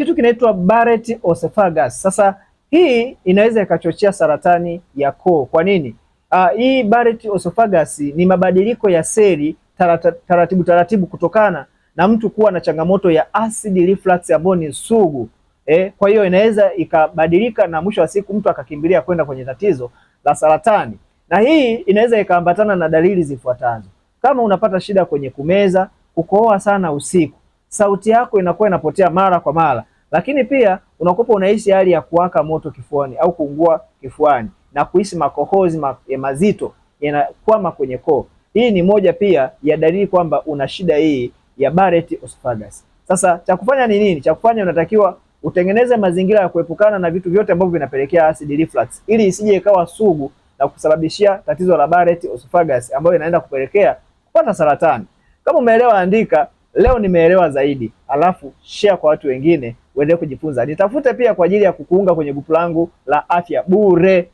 Kitu kinaitwa Barrett esophagus. Sasa hii inaweza ikachochea saratani ya koo. Kwa nini? Hii Barrett esophagus ni mabadiliko ya seli taratibu taratibu kutokana na mtu kuwa na changamoto ya acid reflux ambayo ni sugu. Kwa hiyo inaweza ikabadilika na mwisho wa siku mtu akakimbilia kwenda kwenye tatizo la saratani, na hii inaweza ikaambatana na dalili zifuatazo: kama unapata shida kwenye kumeza, kukohoa sana usiku, sauti yako inakuwa inapotea mara kwa mara, lakini pia unakuwa unahisi hali ya kuwaka moto kifuani au kuungua kifuani na kuhisi makohozi mazito yanakwama kwenye koo. Hii ni moja pia ya dalili kwamba una shida hii ya Barrett esophagus. Sasa cha kufanya ni nini? Cha kufanya unatakiwa utengeneze mazingira ya kuepukana na vitu vyote ambavyo vinapelekea acid reflux ili isije ikawa sugu na kusababishia tatizo la Barrett esophagus ambayo inaenda kupelekea kupata saratani. Kama umeelewa, andika leo nimeelewa zaidi, alafu share kwa watu wengine uendelee kujifunza. Nitafute pia kwa ajili ya kukuunga kwenye grupu langu la afya bure.